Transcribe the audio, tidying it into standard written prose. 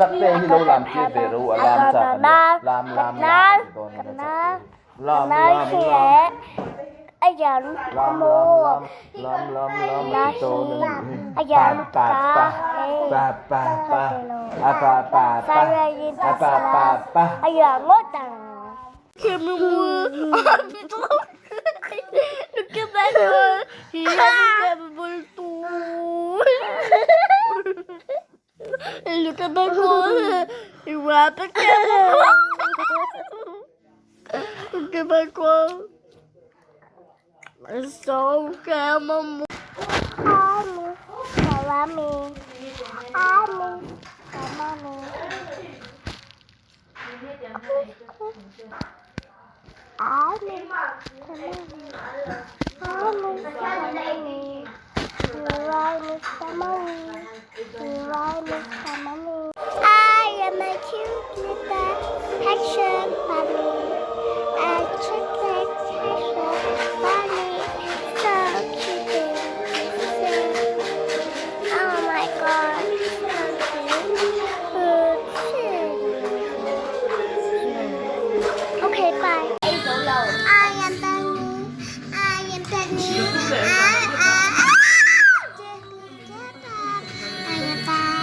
Chakte hi lo lam tir ve ro a lam chak a nia. Lam lam lam a ti dawn ania chakte hi. Lam lam lam. Lam lam lam lam lam lam a ti dawn a nih hi. Pa pa pa pa pa pa a pa pa pa a pa pa pa. I am a cute little passion bunny, a chocolate passion bunny, so cute so oh my god, so cute. Okay, bye. I am Bunny. I am Bunny. I, I, I am Bunny.